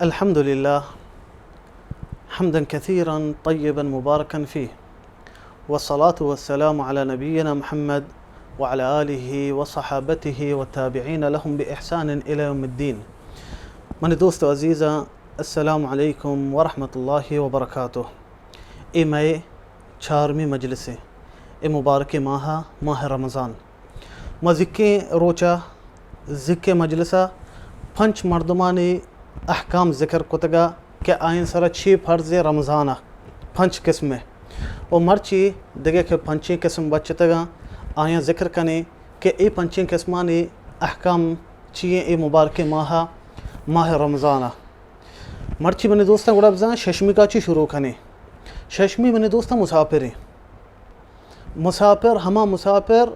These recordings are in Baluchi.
الحمد لله، حمدا كثيرا طيبا مباركا فيه، والصلاة والسلام على نبينا محمد وعلى آله وصحابته والتابعين لهم بإحسان إلى يوم الدين. منی دوست و عزیزاں، السلام علیکم ورحمۃ اللہ وبرکاتہ. اے مئے چارمی مجلسے، اے مبارکیں ماہ، ماہ رمضان. ما زکیں روچا، زکیں مجلسا پنچ مردمانی احکام ذکر کتگا کہ آئین سرا چی فرض رمضانا، پنچ قسمے. و مرچی دگہ کہ پنچیں قسم بچتگاں، آیاں ذکر کنیں کہ اے پنچیں قسمانی احکام چی ایں اے مبارکیں ماہ، ماہ رمضانا. مرچی منی دوستاں گڑا بزاں ششمی کا چی شروع کنیں. ششمی منی دوستاں مسافریں. مسافر ہما مسافر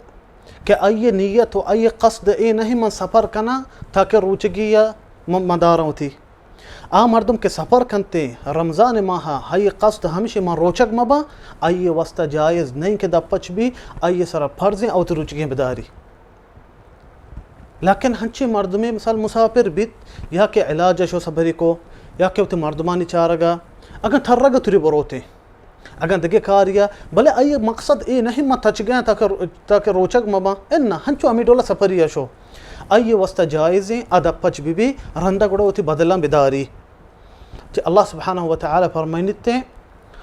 کہ آئی نیت و آئی قصد اے نہیں من سفر کناں تاکہ روچگی یا م-، مداراں وتی. آ مردم کہ سفر کنتے رمضان ماہ، آئی قصد ہمشی من روچگ مباں، آئی واسطہ جائز نہیں کہ دپچ بی، آئی سرا فرضیں اوتی روچگیں بداری. لیکن ہنچیں مردمے مثال مسافر بیت، یا کہ علاج شو سفری کو، یا کہ وتی مردمانی چارگا، اگاں ترگ توری بروتے، اگاں دگہ کاریا، بلے آئی مقصد اے نہیں من تچگیاں تاکہ، تاکہ روچگ مباں، انا ہنچو ہمیں ڈولا سفری شو، آئی واسطہ جائزیں، آ دپچ بی بی، رندا گڑا وتی بدلاں بداری. کہ اللہ سبحانہ و تعالی فرمائنیتے،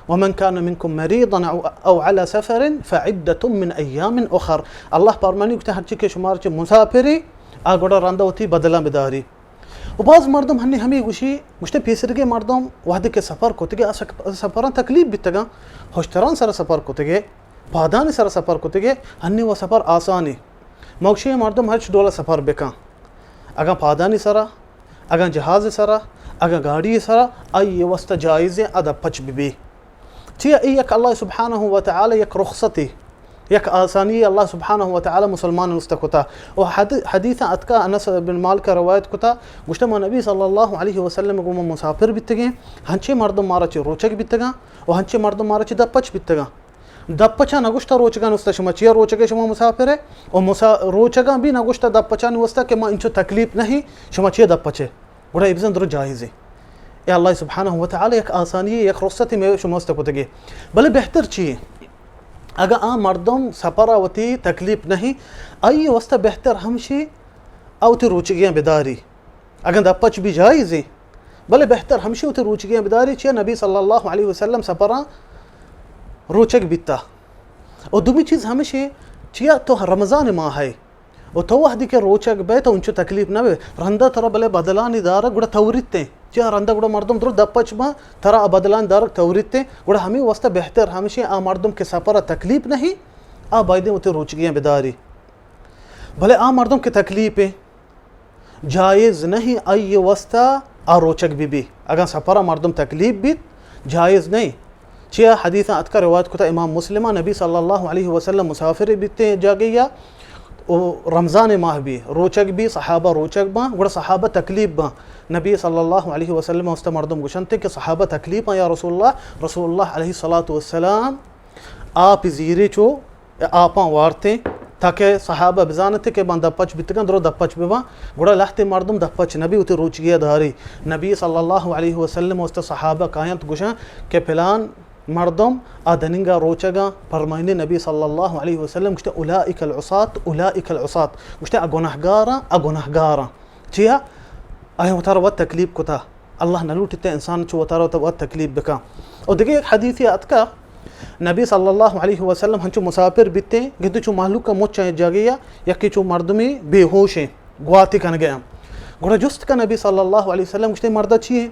ومن كان منكم مريضا او، او على سفر فعدة من ایام اخر. اللہ فرمانی گوشتے ہرچی کہ شمار چہ مسافری، آ گڑا رندا وتی بدلاں بداری. و باز مردم ہنی ہمی گوشی، گوشتے پیسرگے مردم وحدی کہ سفر کتگے، آ سک-، سفراں تکلیف بیتگاں، ہشتران سر سفر کتگے، پادانی سر سفر کتگے، ہنی و سفر آسانی. ما گوشی مردم ہرچ ڈولا سفر بکن. اگاں پادانی سرا، اگاں جہاز سرا، اگاں گاڑی سرا، آئی واسطہ جائزیں آ دپچ ببی. چیا اے یک اللہ سبحانہ و تعالی یک رخصتی، یک آسانی اللہ سبحانہ و تعالی مسلمان نستا کتا. و حد-، حدیث اتکا انس بن مالک روایت کتا، گوشتا ما نبی صلی اللہ علیہ وسلم گو ما مسافر بیتگیں، ہنچے مردم مارا چہ روچگ بیتگاں و ہنچے مردم مارا چہ دپچ بیتگاں. دپچاں نگوشتہ روچگاں واسطہ شما چیا روچگے شما مسافر ئے؟ و مسا-، روچگاں بھی نگوشتہ دپچانی واسطہ کہ ما انچو تکلیف نہیں، شما چیا دپچے؟ گڑا اے بزن درو جائزے. اے اللہ سبحانہ و تعالی یک آسانی، یک رخصتی میں شما واسطہ کتگے. بلے بہتر چی اے؟ اگاں آ مردم سفر وتی تکلیف نہیں، آئی واسطہ بہتر ہمشی آ وتی روچگیاں بداری. اگاں دپچ بھی جائز ایں، بلے بہتر ہمشی وتی روچگیاں بداری، چیا نبی صلی اللہ علیہ وسلم سفراں روچگ بیتا. و دومی چیز ہمشی، چیا تو رمضان ماہ ہے، و تو وحدی کہ روچگ بے تو انچو تکلیف نہ بے، رندا ترا بلے بدلانی دارگ گڑا توریت ایں. چیا رندا گڑا مردم درو دپچ باں، ترا آ بدلانی دارگ توریت ایں. گڑا ہمیں واسطہ بہتر ہمشی آ مردم کہ سفر تکلیف نہیں، آ بایدیں وتی روچگیاں بداری. بلے آ مردم کہ تکلیف ایں، جائز نہیں آئی واسطہ آ روچگ بی بی. اگاں سفر مردم تکلیف بیت، جائز نہیں. چیا حدیث اتکا روایت کتا امام مسلم، نبی صلی اللہ علیہ وسلم مسافر بیتے جاگیا، و رمضان ماہ بی، روچگ بی، صحابہ روچگ باں، گڑا صحابہ تکلیف باں. نبی صلی اللہ علیہ وسلم واسطہ مردم گوشنتے کہ صحابہ تکلیف باں یا رسول اللہ، رسول اللہ علیہ الصلوۃ والسلام آپ زیری چو آپاں وارتیں، تاکہ صحابہ بزانت کہ من دپچ بیتگاں، درو دپچ بباں. گڑا لہتے مردم دپچ نبی، وتی روچگی داری. نبی صلی اللہ علیہ وسلم واسطہ صحابہ کاینت گوشاں کہ پلان مردم آ دننگا روچگاں، فرمائنی نبی صلی اللہ علیہ وسلم گوشتے، اولئک العصاة، اولئک العصاة، گوشتے، آ گناہگاراں، آ گناہگاراں. چیا؟ آیاں وتارا وت تکلیف کتا، اللہ نہ لوٹتے انسان چو وتارا وت، وت تکلیف بکا. و دگہ یک حدیثی اتکا، نبی صلی اللہ علیہ وسلم ہنچو مسافر بیتے، گندے چو مہلوک مچ جاگے یا یکی چو مردمی بے ہوش ہیں، گواتی کنگے ہم. گڑا جست کا نبی صلی اللہ علیہ وسلم گوشتے، مردا چی ہیں؟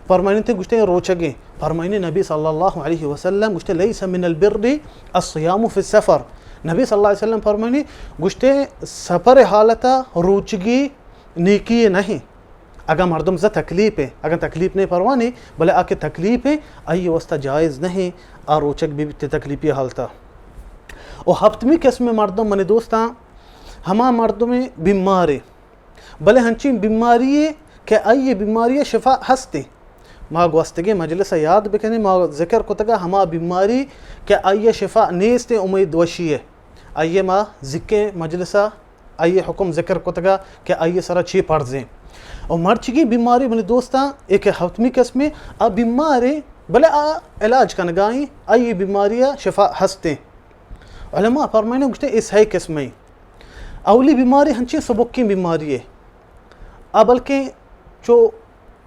فرمائنی تے گوشتے، روچگے. فرمائنی نبی صلی اللہ علیہ وسلم گوشتے، لیس من البر الصیام فی السفر. نبی صلی اللہ علیہ وسلم فرمائنی گوشتے، سفر حالتا روچگی نیکی نہیں. اگاں مردم زا تکلیف ہے، اگاں تکلیف نہیں پروانی، بلے آ کہ تکلیف ہے، آئی واسطہ جائز نہیں آ روچگ بی بیتے تکلیفی حالتا. و ہفتمی قسم مردم منی دوستاں، ہما مردم بیمارے، بلے ہنچین بیماری ہے کہ آئی بیماری شفا ہستے. ما گوستگیں مجلس یاد بکنیں، ما ذکر کتگا ہما بیماری کہ آئی شفا نیست، امید وشی ہے. آئی ما ذکر مجلس آئی حکم ذکر کتگا کہ آئی سرا چی فرض ہیں. و مرچگی بیماری منی دوستاں، ایک ہفتمی قسمے، آ بیمارے، بلے آ علاج کنگائیں، آئی بیماری شفا ہستیں۔ علماء فرمائنے گوشتے اے سئے قسمیں۔ اولی بیماری ہنچیں سبکیں بیماری ہے۔ آ بلکیں چو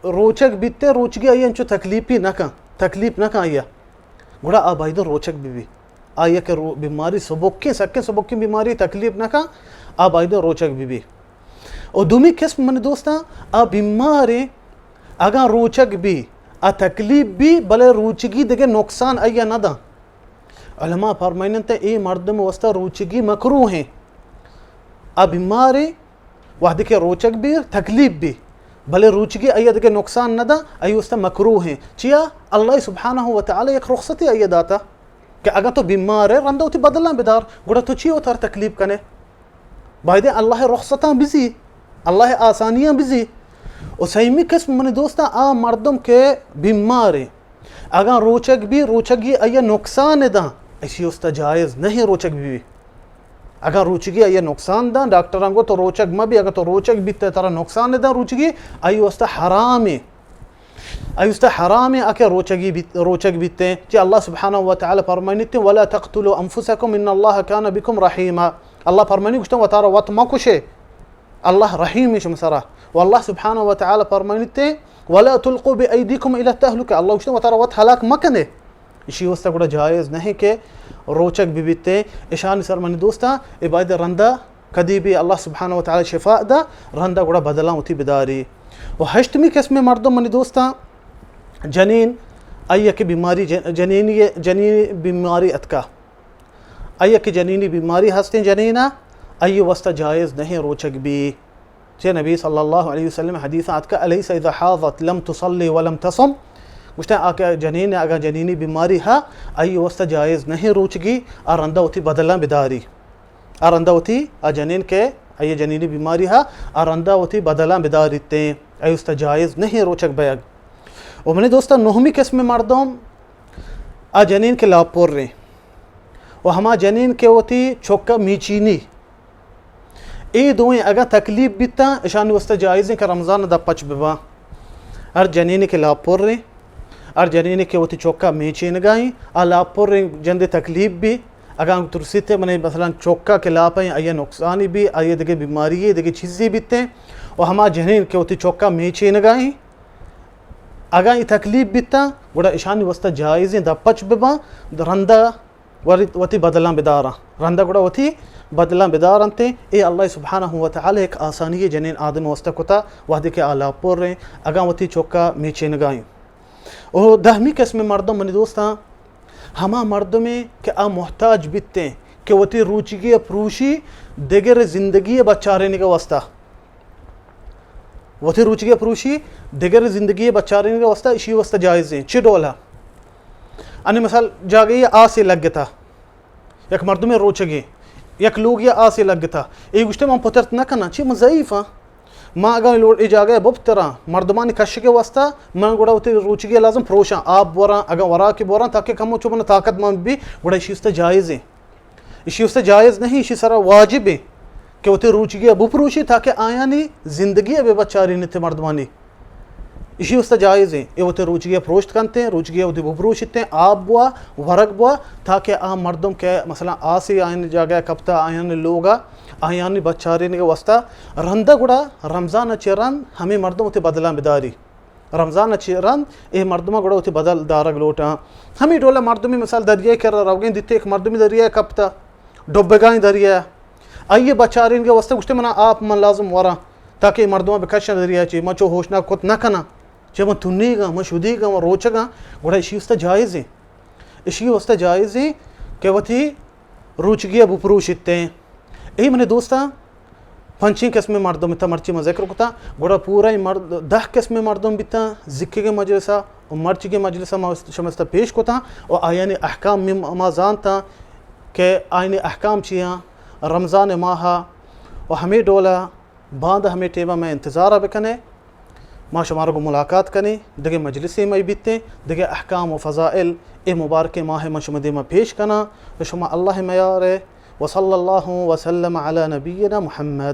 روچگ بیتے، روچگی آئی انچو تکلیفی نہ کن، تکلیف نہ کن آئی۔ گڑا آ بایدیں روچگ بہ بی۔ آئی کہ رو-، بیماری سبکیں، سکیں سبکیں بیماری تکلیف نہ کن، آ بایدیں روچگ بہ بی۔ و دومی قسم منی دوستاں، آ بیماریں اگاں روچگ بی، آ تکلیف بی، بلے روچگی دگہ نقصان آئی نہ داں۔ علماء فرمائنت اے مردم واسطہ روچگی مکروہ ہیں۔ آ بیماریں وہدے کہ روچگ بی تکلیف بی، بلے روچگی آئی دگہ نقصان نہ داں، آئی واسطہ مکروہ ہیں۔ چیا؟ اللہ سبحانہ و تعالی یک رخصتی آئی داتا کہ اگاں تو بیمار ہے، رندا وتی بدلاں بدار، گڑا تو چی وتار تکلیف کنے؟ بایدیں اللہ رخصتاں بزی، اللہ آسانیاں بزی۔ و سیمی قسم منی دوستاں آ مردم کہ بیماریں، اگاں روچگ بی، روچگی آئی نقصان داں، اشی واسطہ جائز نہیں روچگ بی۔ اگاں روچگی آئی نقصان داں، ڈاکٹراں گو تو روچگ مہ بی، اگاں تو روچگ بیتے ترا نقصان داں روچگی، آئی واسطہ حرامیں۔ آئی واسطہ حرامیں آ کہ روچگی بیت-، روچگ بیتے۔ چی اللہ سبحانہ و تعالی فرمائنیتے، ولا تقتلوا انفسکم ان اللہ کان بکم رحیما۔ اللہ فرمائنی گوشتن وتارا وت مکشے۔ اللہ رحیم شما سرا۔ و اللہ سبحانہ و تعالی فرمائنیتے، ولا تلقوا بأیدیکم الی التہلکہ۔ اللہ گوشتن وتارا وت ہلاک مکنے۔ اشی واسطہ گڑا جائز نہیں کہ روچگ ببیتے۔ اشانی سر منی دوستاں، اے باید رندا کدی بھی اللہ سبحانہ و تعالی شفا دا، رندا گڑا بدلاں وتی بداری۔ و ہشتمی قسم مردم منی دوستاں، جنین، آئی کہ بیماری جن-، جنینی، جنینی بیماری اتکا۔ آئی کہ جنینی بیماری ہستیں جنینا، آئی واسطہ جائز نہیں روچگ بی۔ چہ نبی صلی اللہ علیہ وسلم حدیث آتکا، الیس اذا حاضت لم تصلی ولم تصم؟ گوشتن آ کہ جنین اگاں جنینی بیماری ہا، آئی واسطہ جائز نہیں روچگی، آ رندا وتی بدلاں بداری۔ آ رندا وتی آ جنین کہ آئی جنینی بیماری ہا، آ رندا وتی بدلاں بداریتیں، آئی واسطہ جائز نہیں روچگ بیگ۔ و منی دوستاں، نہمی قسم مردم، آ جنین کہ لاپریں، و ہما جنین کہ وتی چکا میچینی، اے دوئیں اگاں تکلیف بیتاں، اشانی واسطہ جائزیں کہ رمضان دپ پچ بباں۔ ہر جنینے کہ لاپریں، ہر جنینے کہ وتی چکا میچینگائیں، آ لاپریں جندے تکلیف بی، اگاں ترسیتے منی مثلاً چکا کہ لاپیں، آئی نقصانی بی، آئی دگہ بیماری، دگہ چیزی بیتیں، و ہما جنین کہ وتی چکا میچینگائیں، اگاں اے تکلیف بیتاں، گڑا اشانی واسطہ جائزیں دپ پچ بباں، رندا وری وتی بدلاں بداراں۔ رندا گڑا وتی بدلاں بدارنت۔ اے اللہ سبحانہ و تعالی یک آسانی جنین آدم واسطہ کتا، وہدے کہ آ لاپریں، اگاں وتی چکا میچینگائیں۔ و دہمی قسم مردم منی دوستاں، ہما مردمیں کہ آ محتاج بیتیں کہ وتی روچگی پروشی دگر زندگی بچارینگا واسطہ۔ وتی روچگی پروشی دگر زندگی بچارینگا واسطہ، اشی واسطہ جائزیں۔ چی ڈولا؟ انی مثال جاگہی آسے لگتا، یک مردمے روچگے، یک لوگی آسے لگتا، اے گوشتے من پترت نہ کناں، چی من ضعیف ہاں، ما اگاں لوڑ اے جاگہ بپتراں، مردمانی کشگے واسطہ من گڑا وتی روچگی لازم پروشاں، آپ بوراں، اگاں وراکی بوراں، تاکہ کمو چو من طاقت من بی، گڑا اشی واسطہ جائزیں۔ اشی واسطہ جائز نہیں، اشی سرا واجب ہے کہ وتی روچگی بپروشی تاکہ آیانی زندگی بہ بچارینت مردمانی۔ اشی واسطہ جائز ہیں، اے وتی روچگی پروشت کنتے، روچگی وتی بپروشتے، آپ بوا، ورگ بوا، تاکہ آ مردم کہ مثلاً آسے آیانی جاگہ کپتا، آیانی لوگا، آیانی بچارینگا واسطہ رندا گڑا رمضان چہ رند ہمیں مردم وتی بدلاں بداری۔ رمضان چہ رند اے مردماں گڑا وتی بدل دارگ لوٹاں۔ ہمے ڈولا مردمے مثال دریائے کرا روگیں، دیتے یک مردمے دریائے کپتا، ڈبگائیں دریا۔ آئیے بچارینگے واسطہ گوشتے منا آپ من لازم وراں تاکہ اے مردماں بکشاں دریا چی، من چو ہوشناک کت نہ کناں، چہ من تنیگاں، من شدیگاں، من روچگاں، گڑا اشی واسطہ جائز ہیں۔ اشی واسطہ جائز ہیں کہ وتی روچگی ء بپروشیت ایں۔ اے منی دوستاں، پنچیں قسم مردم تا مرچی ما ذکر کتا، گڑا پورا اے مرد، دہ قسم مردم بیتا، زکگیں مجلسا و مرچگیں مجلسا ما شمستا پیش کتا و آیانی احکام می ما زانتا کہ آیانی احکام چیاں۔ رمضان ماہا و ہمے ڈولا باند ہمے ٹیما مئے انتظارا بکنے۔ ما شمارا گوں ملاقات کنیں، دگہ مجلسے مئے بیتیں، دگہ احکام و فضائل اے مبارکیں ماہ من شما دیما پیش کناں۔ تو شما اللہ میارے۔ وصلی اللہ وسلم علی نبینا محمد۔